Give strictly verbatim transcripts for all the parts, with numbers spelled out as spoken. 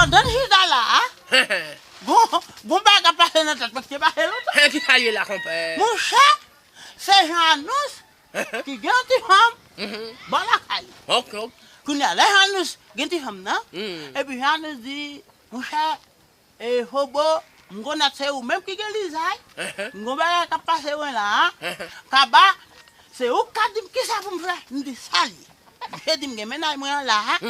Pandan n chita la a, gon, gon bagay k ap pase nan tèt mwen ki te pase lontan. Ki sa l ye la, konpè? Monchè, se Jean Anous ki gen yon ti fanm bò lakay li. Ok, ok. Kounye a, lè Jean Anous gen ti fanm nan, epi Jean Anous di, monchè, e, Fobo, m konn se ou menm ki gen lizay. M gon bagay k ap pase mwen la a. Kaba, se ou k ka di m kisa pou m fè. M di, sa l ye? Misye di m gen mennaj mwen an la a.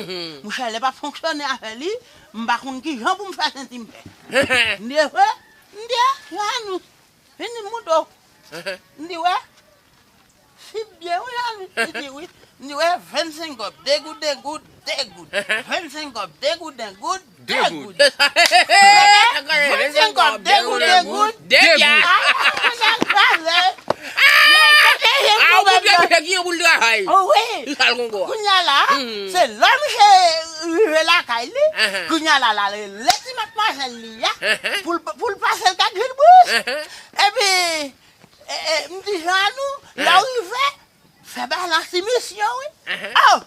Monchè, lè p ap fonksyone avè li, m pa konn kijan pou m fè senti m bèl. M di, e vre? M di, a, Jean Anous, vin di m moudo. M di, wè. Si byen, wi, Jean Anous. Li di, wi. M di, wè, vennsenk kòb, de goud, de goud, de goud. Vennsenk kòb, de goud, de goud, de goud. Vennsenk kòb, de goud, de goud, de goud. Ay, ay, ay, ay, ay. A, ou byen, misye gen yon boul travay. O, wi. Li sal kongo a. Kounye a la, se lè misye rive lakay li, kounye a la, l al rele ti madmwazèl li a, pou l, pou l pase l kat vil bous. Epi, e, e, m di, Jean Anous, lè w rive, fè bay la simisyon, wi. Oh!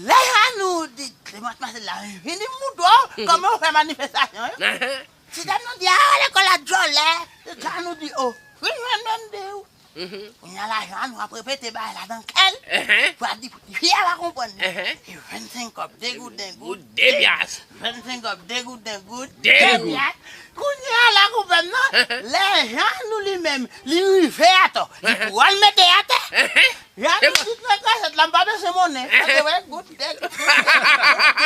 Lè Jean Anous di, dematmasèl la vini moudo, kòman w fè manifestasyon yo? Ti dam nan di, a, lekòl la djòlè. Jean Anous di, o, vin jwenn mwen, m di w. Kounye a la, Jean Anous ap repete bagay la nan kè l. Pou ap di, fi a pa konprann li. E vennsenk kòb, de goud, de goud, de pyas. Vennsenk kòb, de goud, de goud, de pyas. Kounye a la, konprann non? Lè Jean Anous li menm, li rive atò, li pou al mete atè. Jean Anous di nan kachèt la, m pa bezwen monnen. Paske, wè, goud, de goud, goud, de goud.